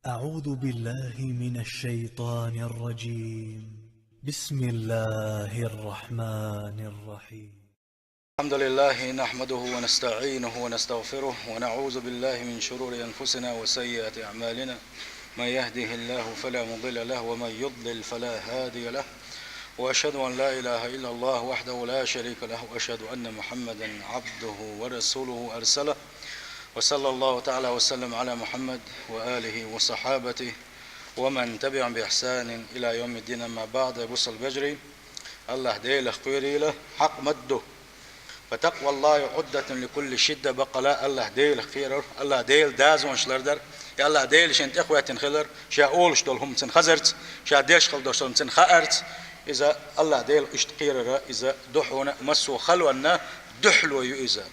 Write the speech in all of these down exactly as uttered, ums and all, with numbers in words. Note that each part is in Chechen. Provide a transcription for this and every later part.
أعوذ بالله من الشيطان الرجيم. بسم الله الرحمن الرحيم. الحمد لله نحمده ونستعينه ونستغفره ونعوذ بالله من شرور أنفسنا وسيئات أعمالنا. من يهده الله فلا مضل له ومن يضلل فلا هادي له. وأشهد أن لا إله إلا الله وحده لا شريك له وأشهد أن محمدا عبده ورسوله أرسله. وصلى الله تعالى وسلم على محمد وآله وصحابته ومن تبعهم بإحسان إلى يوم الدين. أما بعد، бусалба вежарий, АллахӀ Делах кхерийла хьакъ ма дий. فتقوى الله عدة لكل شدة, бакъ ала АллахӀ Делах кхерар, АллахӀ Делан дозанаш лардар, АллахӀ Дела шийна тӀехӀоьттина хилар, ша олуш долу хӀума цунна хазарца, ша деш хила долуш долу хӀума цунна хаарца, иза АллахӀ Дела иштта кхерар, иза ду хьуна массо а халонна дуьхьало ю иза.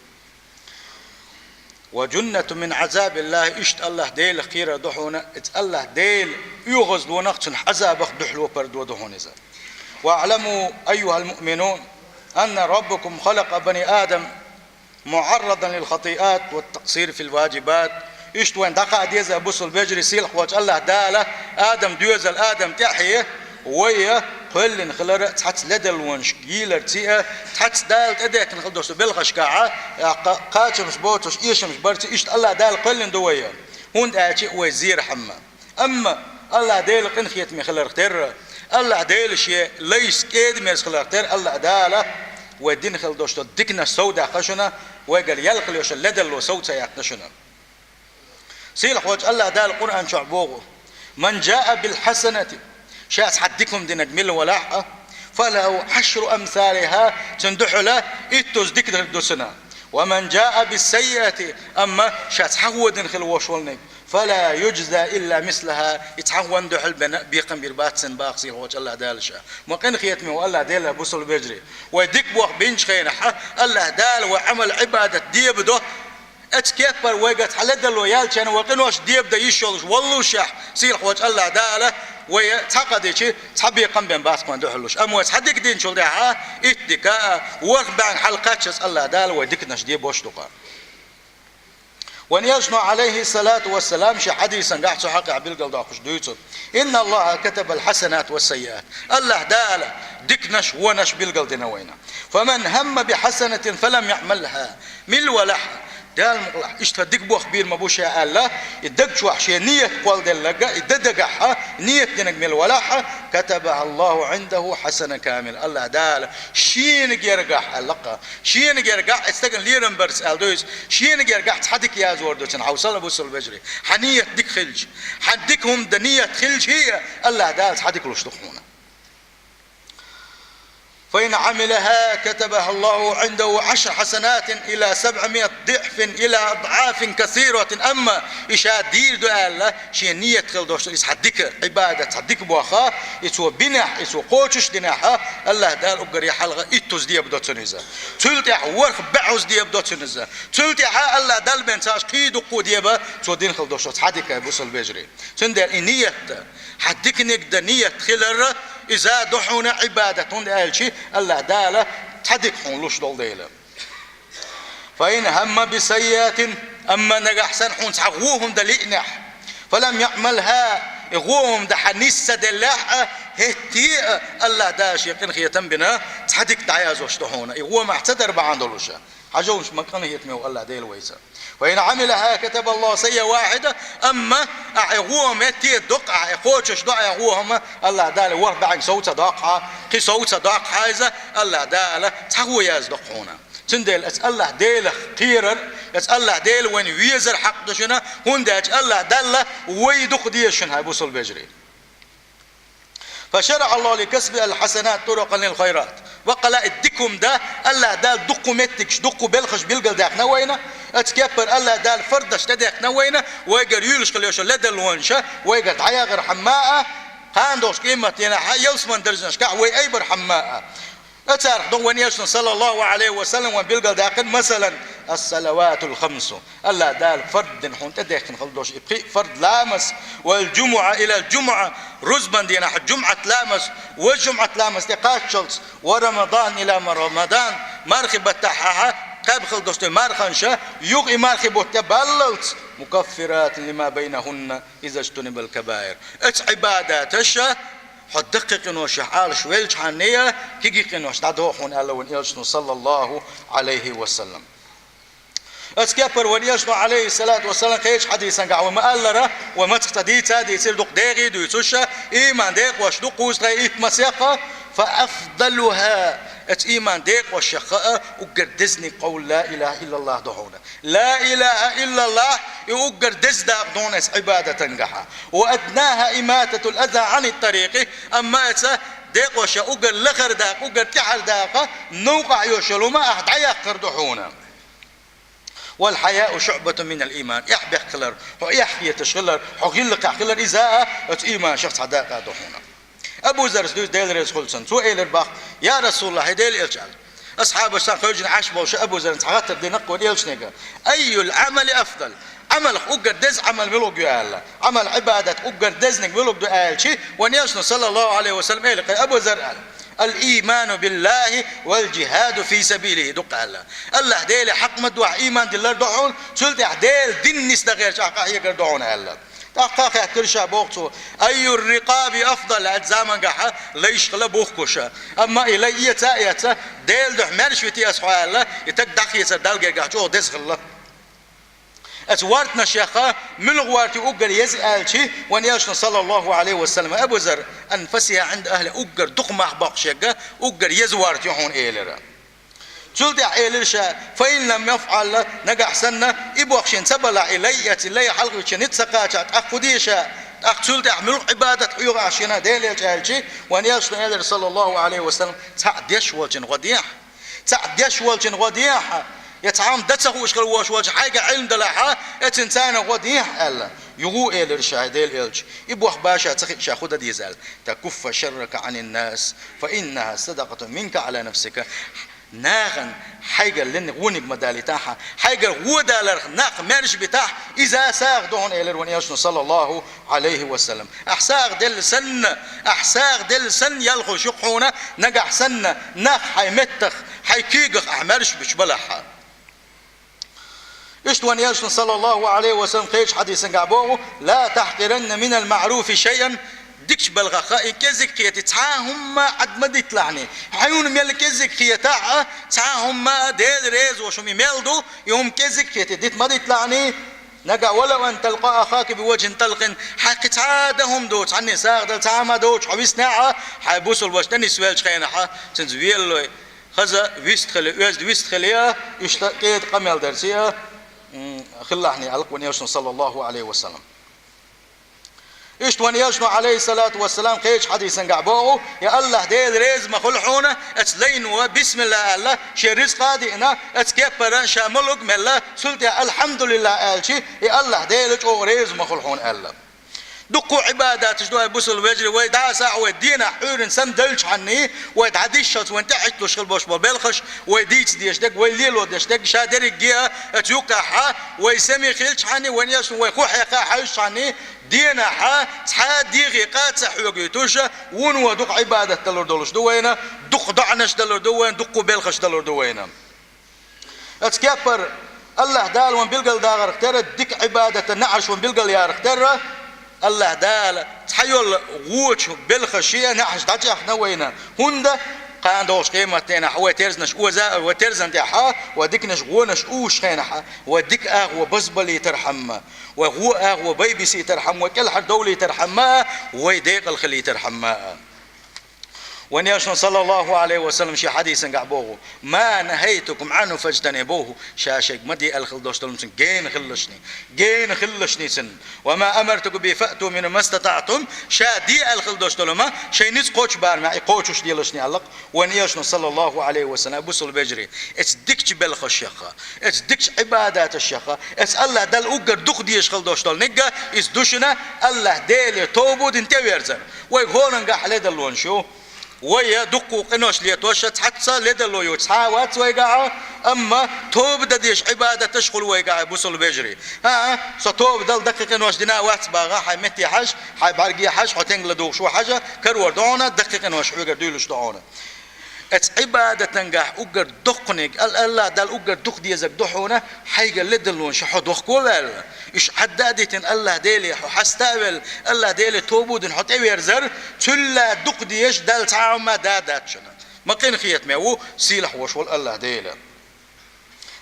وجنة من عذاب الله, иштта АллахӀ Делах кхерар ду хьуна, иза АллахӀ Дела оьгӀазвахарх, цуьнан Ӏазабах дуьхьало пардо ду хьуна иза. واعلموا أيها المؤمنون أن ربكم خلق بني آدم معرضا للخطيئات والتقصير في الواجبات. Иштта вайна дӀакхаа деза, бусалба вежарий, сийлахь волчу АллахӀ Дала Адам доьзал, Адам тӀаьхье вай кхоьллина хилар цхьацца ледарлонаш йийларций а, цхьацца Дала тӀедехкина хила долуш долу белхашкахь а, кхачамаш боцуш, эшамаш барций, иштта АллахӀ Дала кхоьллина ду вай. ХӀунда аьлча вай зерхьама. Амма АллахӀ Делан къинхетаме хиларх терра, АллахӀ Делан шен лайшца кӀеда-мерза хиларх терра, АллахӀ Дала вай дина хила долуш долу диканаш совдаьккхина шуна, вайгара ялхалла йолуш йолу ледарло сов ца яьккхина шуна. Сийлахь волчу АллахӀ Дала Къуръан чохь боху: «من جاء بالحسنة», ша цхьа дика хӀума динарг мила валахь а, «فله عشر أمثالها», цуьнан дуьхьала иттаза дика дерг ду цунна. «ومن جاء بالسيئة», амма ша цхьа хӀума дина хила волуш волниг, «فلا يجزى إلا مثلها», и цхьа хӀуманна дуьхьал бен бекхам бийр бац цунна, боху сийлахь волчу АллахӀ Дала ша. Ма къинхетаме ву АллахӀ Дела, бусалба вежарий. Вай дика боху бинчу хенахь, АллахӀ Дала вай Ӏамал, Ӏибадат дебадо, оцу кеппара вайгара цхьа ледарло яьлча а, вай къинош дебадан йиш йолуш воллушехь, сийлахь волчу АллахӀ Дала вай цхьа къа дичи, цхьа бекхам бен бац вайна дуьхьал луш. Амма вай цхьа дика динчул тӀаьхьа, итт дика а, ворхӀ бӀаьнга хьалакхаччалц АллахӀ Дала вай диканаш дебош ду-кх. Вайн Элчано, Ӏалайхиссалату вассалам, шен хьадисан-гахь цу хьокъехь билгалдоккхуш дуьйцу: «إن الله كتب الحسنات والسيئات». АллахӀ Дала диканаш, вонаш билгалдина вайна. «فمن هم بحسنة فلم يعملها». Мила валахь а, Дала мукъалахь, иштта дика боху бийр ма бу ша аьлла, и даг чохь шен ният кхолладелларг а, и дан дагахь а ният динарг мила валахь а, «كتبها الله عنده حسنة كاملة». АллахӀ Дала шена гергахь аьлла-кх, шена гергахь, и стагана лерам барца аьлла ду иза, шена гергахь цхьа дика язор ду цунна, хьовсал, бусалба вежарий. Хьан ният дика хилча, хьан дика хӀума дан ният хилча а, АллахӀ Дала цхьа дика луш ду-кх хьуна. «فإن عملها كتبها الله عنده عشر حسنات إلى سبعمائة ضعف إلى أضعاف كثيرة». Амма и ша дийр ду аьлла, шен ният хила долуш, иза цхьа дика Ӏибадат, цхьа дика боху, и цо бинехь, и цо кхочуш динехь, АллахӀ Дала уггаре хьалха иттаза дебадо цунна иза. Цул тӀаьхьа ворхӀ бӀозза дебадо цунна иза. Цул тӀаьхьа АллахӀ Дала бен цхьа кхин дуккха деба цо дина хила долуш долу цхьа дика, бусалба вежарий. Цундела и ният, хьан диканиг дан ният хилар, иза ду хьуна Ӏибадат, хӀунда аьлча АллахӀ Дала цхьа дика хьуна луш долу дела. «فإن هم بسيئة», амма нагахь санна хьуна цхьа вон хӀума дан лиънехь, «فلم يعملها», и вон хӀума дан хьан нис ца деллехь а, хӀетте а АллахӀ Дала шен къинхетам бина цхьа дика дӀаязош ду хьуна, и вон мах ца дар бахьана долуш. Хьажал, ма къинхетаме ву АллахӀ Дела вайца. «فإن عملها كتب الله سيئة واحدة», амма ахь и вон хӀума хӀетте а доккху, ахь и кхочуш до, ахь и вон хӀума, АллахӀ Дала ворхӀ бӀаьнга сов ца доккху хьан, кхин сов ца доккху хьан иза, АллахӀ Дала цхьа вон яздо-кх хьуна. Цундела оцу АллахӀ Делах кхерар, оцу АллахӀ Дела вайна везар хьакъ ду шуна, хӀунда аьлча АллахӀ Далла вай дукха деза шуна, хӀай бусалба вежарий. «فشرع الله لكسب الحسنات طرقا للخيرات». Ваккъала, и дика хӀума дан АллахӀ Дала дуккха меттигаш, дуккха белхаш билгалдаьккхина вайна, оцу кеппара АллахӀ Дала фардаш тӀедехкина вайна, вайгара юьйлуш хила йолуш йолу ледарлонаш вайгара дӀаягӀархьама а, кхана долуш къематдийнахь а, ялсаман даржанашкахь вай айбархьама а. Оцарах ду вайн Элчано, саллаллаху Ӏалайхи ва саллам, вайна билгалдаьккхина, масалан, «الصلوات الخمس». АллахӀ Дала фард дина хьуна тӀедехкина хила долуш и пхи фард ламаз, «والجمعة إلى الجمعة», рузбан дийнахь жумӀат ламаз, важа жумӀат ламаз тӀе кхаччалц, «ورمضان إلى رمضان», мархи баттахь ахьа кхаьба хила долуш долу марханаш, юха и мархи бутт тӀе баллалц, مكفرات لما بينهن إذا اجتنب الكبائر. Эцу Ӏибадаташа хьо даккхий къиношех Ӏалаш велчхьанне, кегий къинош дӀадоху хьуна, аьлла вайн Элчано, саллаллаху Ӏалайхи ва саллам. Эцу кепара вайн Элчано, Ӏалайхи салату ва салам, кхечу хьадисангахь вай ма-аллара, вай мацах цкъа дийца а дийцира, дукха дегӀе а дуьйцуш, ийман декъош ду кхузткъе итт масех, فأفضلها, эцу ийман декъошех а уггар дезаниг къовла لا إله إلا الله ду хьуна. لا إله إلا الله, и уггар деза дакъа ду хьуна эцу Ӏибадатангахьа. وأدناها إماطة الأذى عن الطريق, амма эцу декъошех уггар лахара дакъа, уггар тӀаьхьара дакъа, новкъахь йолу хӀума ахь дӀаяккхар ду хьуна. والحياء شعبة من الإيمان. Эхь бехк хилар, хьо эхь хеташ хилар, хьо гӀиллакхехь хилар, иза а оцу ийманашах цхьа дакъа ду хьуна. Абу Заррас дуьйцу, Дела реза хуьлда цунна. Цо элира боху: «Я Расулаллах, хӀай Делан Элча», аьлла. Асхьабаш санна хевшина Ӏаш болуш Абу Заррана цхьа хаттар дина-кх вайн Элчанега: «أي العمل أفضل؟» Ӏамалх уггар деза Ӏамал муьлхарг ю аьлла. Ӏамал, Ӏибадат уггар дезаниг муьлхарг ду аьлча, вайн Элчано, саллаллаху Ӏалайхи ва саллам, элира-кх: Абу Зарр, аьлла, الإيمان بالله والجهاد في سبيله ду-кх аьлла. АллахӀ Деле хьакъ ма-дохьу ийман диллар ду хьуна, цул тӀаьхьа Делан дин нисдан гӀерташ ахь къахьегар ду хьуна аьлла. ТӀаккха хаьттира ша боху цо: «أي الرقاب أفضل؟» Оцу замангахьа лайш хилла бухкуш. Амма и лай эца а эцна, Делан дуьхьа маьрша вити ас хьо аьлла, и стаг дӀахецар Далла гергахь чӀогӀа деза хилла. Оцу вортанашех муьлха ворта ю уггар еза аьлча, вайн Элчано, саллаллаху Ӏалайхи ва саллам: «أبذر أنفسها عند أهلها», уггар дукха мах боккхуш ерг, уггар еза ворта ю хьуна, элира. Цул тӀаьхьа элира ша: «فإن لم يفعل», нагахь санна и боккха шена ца балахь, и лай эцна, и лай хьалхавича ницкъ ца кхачахь, тӀаккха хӀун де ша? ТӀаккха цул тӀаьхьа муьлха Ӏибадат хьоьху ахь шена, Делан Элча, аьлча, вайн Элчано элира, саллаллаху Ӏалайхи ва саллам: «Цхьаъ деш волчун гӀо дехьа. Цхьаъ деш волчун гӀо дехьа. Я цхьа хӀума дан ца хууш хила волуш волчу хьайга Ӏилма далахьа, эцна царна гӀо дехьа», аьлла. Юха элира ша, Делан Элча: «И боху баша ца хиъча ша хӀун дан деза?» аьлла. «تكف شرك عن الناس، فإنها صدقة منك على نفسك». Нахана хьайгара лин гӀониг ма далийтахьа, хьайгара гӀо даларх нах маьрша битахь, иза сагӀа ду хьуна, элира вайн Элчано, саллаллаху Ӏалайхи ва саллам. Ахь сагӀа делла санна, ахь сагӀа делла санна, ялхалуш ю-кх хьуна, нагахь санна нах хьайн меттах, хьайн куьйгах ахь маьрша беш балахьа. Иштта вайн Элчано, саллаллаху Ӏалайхи ва саллам, кхечу хьадисангахь боху: «لا تحقرن من المعروف شيئا». Дикачу белхах и кӀезиг кхетий цхьа а хӀума Ӏад ма дитталахьний. Хьуна мел кӀезиг хетахь а, цхьа а хӀума Дела реза волуш хӀума и мел ду, и хӀума кӀезиг кхетий дита ма дитталахьний. Нагахь: «ولو أن تلقى أخاك بوجه طلق». Хьан кхин цхьа а дан хӀума доцу, цхьанне сагӀа дала цхьа а хӀума доцуш хьо виснехь а, хьайн бусалба ваша тӀе нисвеллачу хенахь а, цуьнца велалой. Хаза вистхили, оьзда вистхили а, иштта кӀеда къамел дарций а, м, хилалахьний, аьлла-кх вайн Элчано, саллаллаху Ӏалайхи ва саллам. Иштта вайн Элчано, Ӏалайхи салату ва салам, кхечу хьадисангахь боху: «Я АллахӀ Дела реза ма хуьлу хьуна, оцу лайно бисмилла аьлла, шен рицкъа а диъна, оцу кеппара ша ма-луъу мелла, цул тӀаьхьа алхьамдулиллахӀ аьлча, и АллахӀ Дела чӀогӀа реза ма хуьлу хьуна», аьлла. Дуккха Ӏибадаташ ду, ай бусалба вежарий, вай дӀасахь, вай дийнахь Ӏуьйранна сема девллачхьанний, вай дӀадишшалц вайна тӀехӀитталуш хила болуш болу белхаш, вай дийца дезаш дерг, вай лело дезаш дерг, ша дерриге а оцу юккъехь а, вай сема хилчхьанний, вайн Элчано вай хӀу хьекха а хьаьвзачхьанний, дийнахь а цхьа а дегӀе къа а ца хьоьгуьйтуш, вуно дукха Ӏибадат далур долуш ду вайна, дукха доӀанаш далур ду вайна, дуккха белхаш далур ду вайна. Оцу кеппара АллахӀ Дала вайна билгалдахарх терра, дика Ӏибадатан неӀарш вайна билгалъярх терра, АллахӀ Дала цхьайолу вочу белхаш а, неӀарш дӀачӀехна вайна. ХӀунда? Кхана догӀучу къематдийнахь вай терзанаш оза а, вай терзан тӀехь а, вай диканаш, гӀонаш увсучу хенахь а, вай дика агӀо базбалийтархьама, вай гӀо агӀо байбисийтархьама, вай кӀелхьардовлийтархьама а, вай декъала хилийтархьама а. Вайн Элчано, саллаллаху Ӏалайхи ва саллам, шен хьадисангахь боху: «ما نهيتكم عنه فاجتنبوه». Ша шайга ма де аьлла хила долуш долу хӀума цунна гена хилалаш шуна. Гена хилалаш шуна цунна. «وما أمرتكم به فأتوا منه ما استطعتم». Ша де аьлла хила долуш долу хӀума шайн ницкъ кхочу барамехь и кхочуш делаш шуна аьлла-кх вайн Элчано, саллаллаху Ӏалайхи ва саллам. Бусалба вежарий, эцу дикачу белхашех а, эцу дикачу Ӏибадаташех а, эцу АллахӀ Далла уггар дукха дезаш хила долуш долу нигга иза ду шуна, АллахӀ Деле тоба дина тӀеверзар. Вай хӀораннахь ледарлонаш ю. Вай дуккха къинош летош, цхьацца ледарло йоцуш цхьа а вац вайгахь, амма тоба дан дезаш Ӏибадаташ хуьлу вайгахь, бусалба вежарий. ХӀаъ, со тоба дала даккхий къинош дина а вац бахахь, хьайн метте хьажа, хьайн бӀаьрге хьажа, хьо стенга ладугӀуш ву хьажа, карор ду хьуна, даккхий къинош хьоьгара дуьйлуш ду хьуна. Эцу Ӏибадатангахь уггар доккханиг, Ал-, АллахӀ Далла уггар дукха дезаг ду хьуна, хьайгара ледарлонаш хьо дохко а ваьлла. Уьш Ӏадда а дитина, АллахӀ Деле хьо хьаста а велла, АллахӀ Деле тоба а дина хьо тӀеверзар, цул а дукха дезаш Далла цхьа хӀума да дац шуна. Ма къинхетаме ву, сийлахь волуш волу АллахӀ Дела.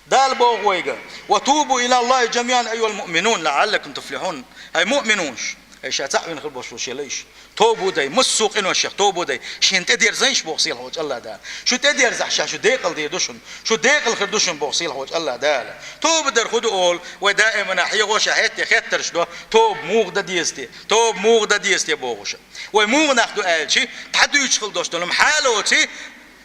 Дала боху вайга: «Ва тубу илаллахӀи жамиӀан айюхӀал муъминун лаӀаллакум туфлихьун». ХӀай муъминунаш, хӀай ша цхьаъ вина хир болуш болу шен лайш. Тоба дай, массо а къинош шех тоба дай, шен тӀедерзайша боху сийлахь волчу АллахӀ Дала. Шу тӀедерзахь ша шу декъал дийр ду шуна. Шу декъал хир ду шуна боху сийлахь волчу АллахӀ Дала. Тоба дар хӀун ду олу, вай даимана хьехоша хӀетте хеттарш до, тоба муха дан деза те? Тоба муха дан деза те бохуша. Вай муха нах ду аьлчи, дӀадуьйцуш хила долуш долу хьалоци,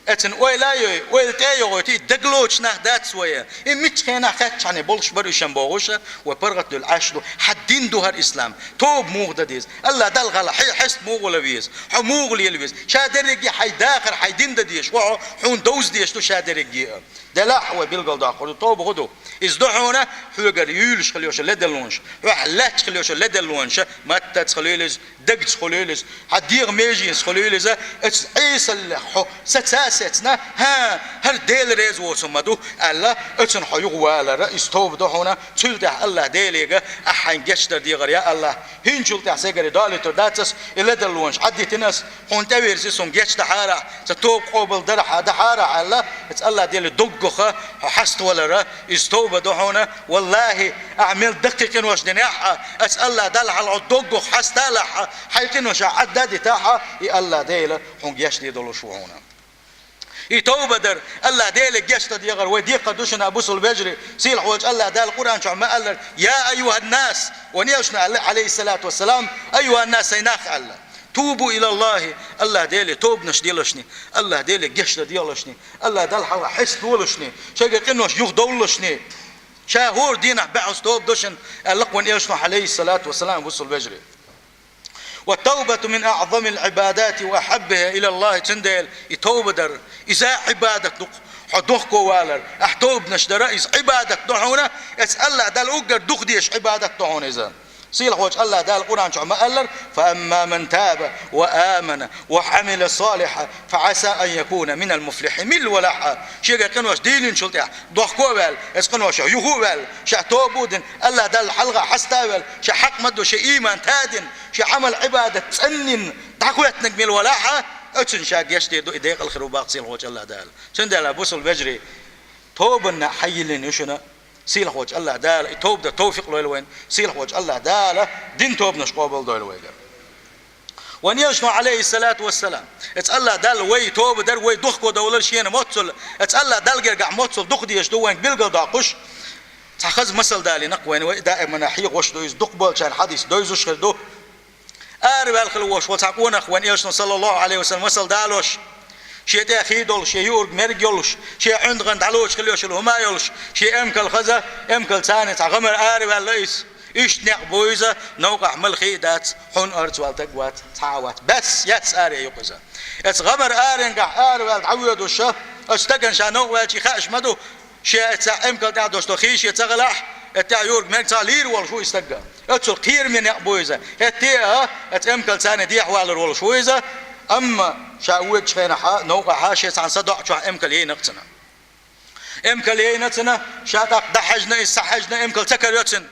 Эцна ойла а йой, ойла тӀе а йогӀуьйту, и дагалоцуш нах дац вай. И миччу хенахь хаьттачхьана болуш бара уьш-м бохуша, вай паргӀат дуьллу Ӏаш ду, хьан дин ду хӀара ислам. Тоба муха дан деза? АллахӀ Далла гӀала хье-, хьест муха вала веза? Хьо муха лела веза? Ша дерриге а хьайн дахар, хьайн дин дан дезаш ву хьо, хьуна довза дезаш ду ша дерриге а. Делахь а вай билгалдоккхур ду, тоба хӀун ду? Иза ду хьуна, хьоьгара юьйлуш хила йолуш йолу ледарлонаш, хьох лаьтташ хила йолуш йолу ледарлонаш, маттаца хила йойла иза, дагца хила йойла иза, хьан дегӀан меженца хила йойла иза, оцу Ӏесаллех хьо саца а сецна, хӀа, хӀара Дела реза воцург ма ду аьлла, оцунна хьо юхавалара, иза тоба ду хьуна, цул тӀаьхьа АллахӀ Делега ахь хьайн гечдар дехар, я АллахӀ, хӀинцул тӀаьхьа сайгара долуьйтур дац ас, и ледарлонаш Ӏадитина ас, хьуна тӀевирза, суна гечдар хьара ахь, сан тоба къобалдар хьа, дан хьара ахь аьлла, оцу АллахӀ Деле доггах хьо хьаставалара, иза тоба ду хьуна, валлахӀи, ахь мел даккхий къинош динехь а, оцу АллахӀ Далла хьалха хьо доггах хьасталахь а, хьайн къинош ахь Ӏадда а дитахь а, и АллахӀ Дела хьуна гечдийр долуш ву хьуна. И тоба дар, АллахӀ Деле гечдан дехар вай декхар ду шуна, бусалба вежарий, сийлахь волчу АллахӀ Дала Къуръан чохь ма-аллара: «Я айюхӀаннас», вайн элчано аьлла, Ӏалайхиссалату вассалам, «АйюхӀаннас», хӀай нах аьлла. «Тубу илаллахӀи», АллахӀ Деле тобанаш делашни, АллахӀ Деле гечдан делашни, АллахӀ Далла хьалха хьест долашни, шайгара къинош юхадовлалашни, ша хӀора дийнахь баьхьаза тоба до шуна, аьлла вайн элчано, Ӏалайхиссалату вассалам, бусалба вежарий. «Ва тавбату мин аӀзамил Ӏибадати ва ахьаббихӀа илаллахӀи», цундела и тоба дар, иза Ӏибадат ду-кх, хьо дохко валар, ахь тобанаш дара, иза Ӏибадат ду хьуна, эцу АллахӀ Далла уггар дукха дезаш Ӏибадат ду хьуна иза. Сийлахь волчу АллахӀ Дала Къуръан чохь ма-аллара: «Фа амма ман таба ва амана ва Ӏамила салихьан, фа Ӏаса ан якуна минал муфлихьин». Милла валахь а, шегара къинош дийлинчул тӀаьхьа, дохко а ваьлла, эцу къиношах юха а ваьлла, ша тоба а дина, АллахӀ Далла хьалха хьаста а ваьлла, ша хьакъ ма ду, ша ийман та а дина, ша Ӏамал-Ӏибадат цӀанйина дӀахӀоьттинарг милла валахь а, оцунна ша гечдийр ду, и декъал хир ву боху сийлахь волчу АллахӀ Дала. Цундела, бусалба вежарий, тобанна хьайиллина ю шуна сийлахь волчу АллахӀ Дала, и тоба дан товфикъ лойла вайна сийлахь волчу АллахӀ Дала, дин тобанаш къобалдойла вайгара. Вайн элчано, Ӏалайхиссалату вассалам, эцу АллахӀ Далла вай тоба дар, вай дохко довлар шена моццул, эцу АллахӀ Далла гергахь моццул дукха дезаш ду вайна билгалдоккхуш. Цхьа хаза масал далийна-кх вайна, вай даимана хьехош ду иза, дукха болчарна хьадис довзуш хир ду. Араваьлла хила волуш волу цхьа къонах вайн элчано, саллаллахӀу Ӏалайхи ва саллам, масал далош, шен тӀе хи долуш, шен юург мерг йолуш, шен ӀиндагӀан дӀалоцуш хила йолуш йолу хӀума йолуш, шен эмкал хаза, эмкалца цхьаьна цхьа гӀамар араваьлла иза. Иштта некъ бу иза, новкъахь мала хи а дац, хьуна орца вала стаг вац, цхьа а вац. Баьсса, яц аре ю-кх иза. Эцу гӀамар аренгахь араваьлла дӀавоьдуш, оцу стагана ша новкъа ваьлча хаьаш ма ду, шен эцу эмкал тӀехь долуш долу хи шен ца хилахь, эцу тӀехь юург мерг ца хилахь, лийр волуш ву и стаг. Оццул кхераме некъ бу иза. ХӀетте а, эцу эмкалца цхьаьна дехьавалар волуш ву иза. Амма ша воьдучу хенахь а, новкъахь а, шен цхьана садоӀучохь эмкал яйна-кх цуьнан. Эмкал яйна цуьнан, ша тӀаккха дӀахьаьжна, иза схьахьаьжна, эмкал ца карайо цуьнан.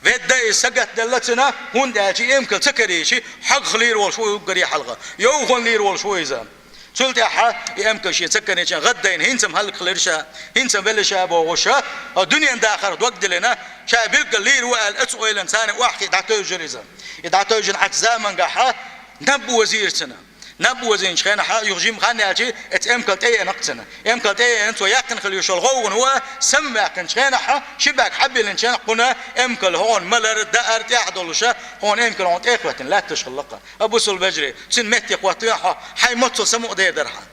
Ведда иза, сагатделла цуьнан, хӀунда аьлча и эмкал ца карийча, хьагӀ лийр волуш ву уггаре хьалха. Йовхо лийр волуш ву иза. Цул тӀаьхьа и эмкал шен ца карийча, гӀаддайна, хӀинца-м хӀаллакьхилира ша, хӀинца-м велира ша бохуш, хӀокху дуьненан дахарх дог диллина, ша билггал лийр ву аьлла, оцу ойланца цхьаьна охьахиъна дӀатевжира иза. И дӀатевжина Ӏачу замангахь наб озийра цуьнан. Наб озийначу хенахь, юха жимма хан яьлча, эцу эмкал тӀееана-кх цуьнан. Эмкал тӀееана, цо яьккхина хила йиш йолу гӀовгӀано самаваьккхинчу хенахь, ши бӀаьрг хьабиллинчу хенахь, кхунна эмкал хьуна малар, даар тӀехь а долуш, хьуна эмкал хьуна тӀе а хӀоьттина, лаьтташ хилла-кх. Ай, бусалба вежарий, цуьнан метте хӀоттавехь хьо, хьайн моццул самукъадаьр дара хьан.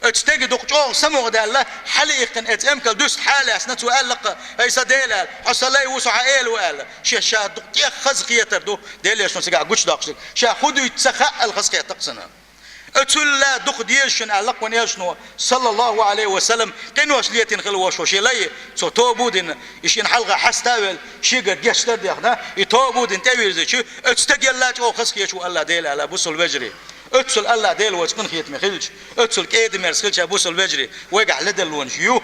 Оцу стеган дукха чӀогӀа самукъадаьлла, хьалаиккхина эцу эмкал дуьстах хьалаьцна, цо аьлла-кх: «ХӀай сан Дела, аьлла, хьо сан лай ву, со хьан эла ву», аьлла. Шен ша дукха тӀех хаза хетар ду, Делан Элчано цигахь гучудоккхуш дерг. Ша хӀун дуьйцу ца хаьа аьлла хаза хета-кх цуьнан. Оцул а дукха деза шуна аьлла-кх вайн Элчано, саллаллахӀу Ӏалайхи ва саллам, къинош летийна хила волуш волу шен лай, цо тоба а дина, и шена хьалха хьаста а велла, шегара гечдар а дехна, и тоба а дина тӀевирзича, оцу стагалла чӀогӀа хазахеташ ву АллахӀ Дела аьлла, бусалба вежарий. Оццул АллахӀ Дела вайца къинхетаме хилча, оццул кӀедамерза хилча, бусалба вежарий, вайгахь ледарлонаш ю,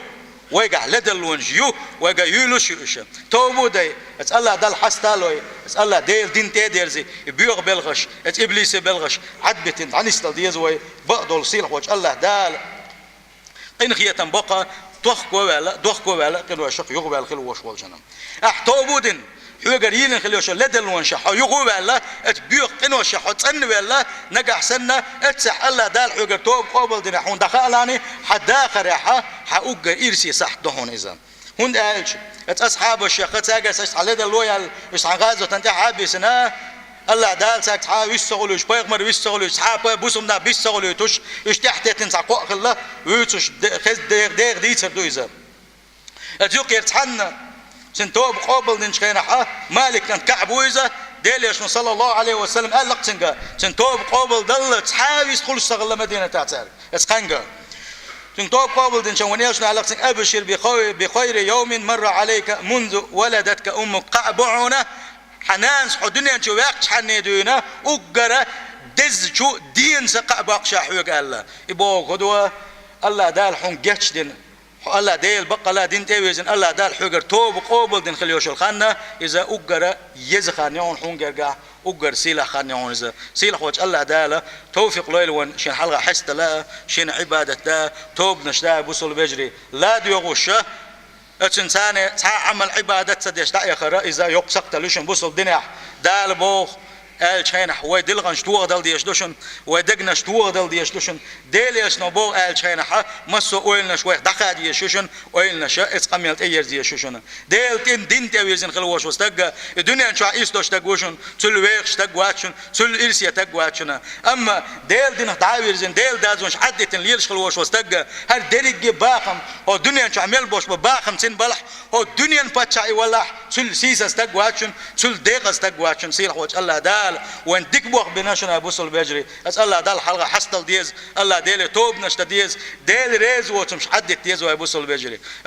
вайгахь ледарлонаш ю, вайга юьйлуш ю уьш. Тоба дай, оцу АллахӀ Далла хьасталой, оцу АллахӀ Делан дин тӀе а дерзи, и боьха белхаш, оцу иблисан белхаш Ӏадбитина дӀанисдала деза вай, бакъдолу сийлахьволчу АллахӀ Дала къинхетам боккха, дохко а ваьлла, дохко а ваьлла, къиношах юхаваьлла хила вош волчунна. Ахь тоба дина, хьоьгара йийлина хила йолуш йолу ледарлонашах хьо юха а ваьлла, оцу боьха къиношах хьо цӀанваьлла, нагахь санна, оццехь АллахӀ Дала хьоьгара тоба къобалдина хьуна дӀахаалахь, хьан дахарехь, хьан уггар ирсе сахьт ду хьуна иза. ХӀунда аьлча, оцу асхьабашех цаьргара саша цхьа ледарло яьлла, уьш цхьана гӀазотана тӀехь а бисина, АллахӀ Дала цаьрга цхьа а вист ца хуьлуьйтуш, пайхамар вист ца хуьлуьйтуш, цхьа а пай-, бусалба нах бист ца хуьлуьйтуш, уьш тӀехь теттина цхьа кхоъ хилла, вуьйцуш де-, хеза дегӀ-, дегӀ дийцар ду иза. Оцу юкъера цхьанна, цуьнан тоба къобалдинчу хенахь, Малик кӀант КаӀб ву иза, Делан Элчано, саллаллаху Ӏалайхи ва саллам, аьлла-кх цуьнга, цуьнан тоба къобалдалла, цхьа а вист хуьлуш ца хилла Мадинатехь цаьрга. Оцу кхаьнга. Цуьнан тоба къобалдинчу хенахь вайн Элчано аьлла-кх цуьнга: «أبشر بخير، بخير يوم مر عليك منذ ولدتك أمك». КхаӀ бу хьуна, хьан нанас хьо дуьнен чу ваьккхачхьанний дуьйна, уггара дезачу денца кхаъ боккхуш хьоьга аьлла. И бохург хӀун ду? АллахӀ Дала хьуна гечдина, хьо АллахӀ Дела баккъалла дин тӀе а вирзина, АллахӀ Дала хьоьгара тоба къобалдина хила йолуш йолу хан, иза уггара еза хан ю хьуна гергахь, уггар сийлахь хан ю хьуна иза. Сийлахьволчу АллахӀ Дала тавфикъ лойла вайн шен хьалха хьестадала, шена Ӏибадат да, тобанаш да, бусалба вежарий, ладоьгӀуш, оцуьнан царна цхьа а Ӏамал, Ӏибадат ца деш дӀаэхара, иза йоккха сакхталла ю шуна бусалба динехь. Дала боху, аьллачу хенахь, вай дилханаш тохадала дезаш ду шуна, вай дегнаш тохадала дезаш ду шуна. Делан Элчано боху аьллачу хенахь, массо а ойланаш вайх дӀахада езаш ю шуна, ойланаш оцу къамел тӀе ерза езаш ю шуна. Делан тӀе, дин тӀе вирзина хила вош волу стаг, и дуьнен чохь ирс долуш стаг ву шуна, цул вехаш стаг вац шуна, цул ирсе стаг вац шуна. Амма Делан динах дӀа а вирзина, Делан дозанаш Ӏаддитина лелаш хила вош волу стаг, хӀара дерриге бахам, хӀокху дуьнен чохь мел болуш бу бахам цуьнан балахь, хӀокху дуьненан паччахь и валахь, цул сийсаза стаг вац шуна, цул декъаза стаг вац шуна. Сийлахьволчу АллахӀ Дала вайн дика бохам бина шуна, бусалба вежарий. Аса АллахӀ Далла хьалха хьастадала деза, АллахӀ Деле тобанаш дан деза, Делан резавоцамаш Ӏаддита деза вай, бусалба вежарий.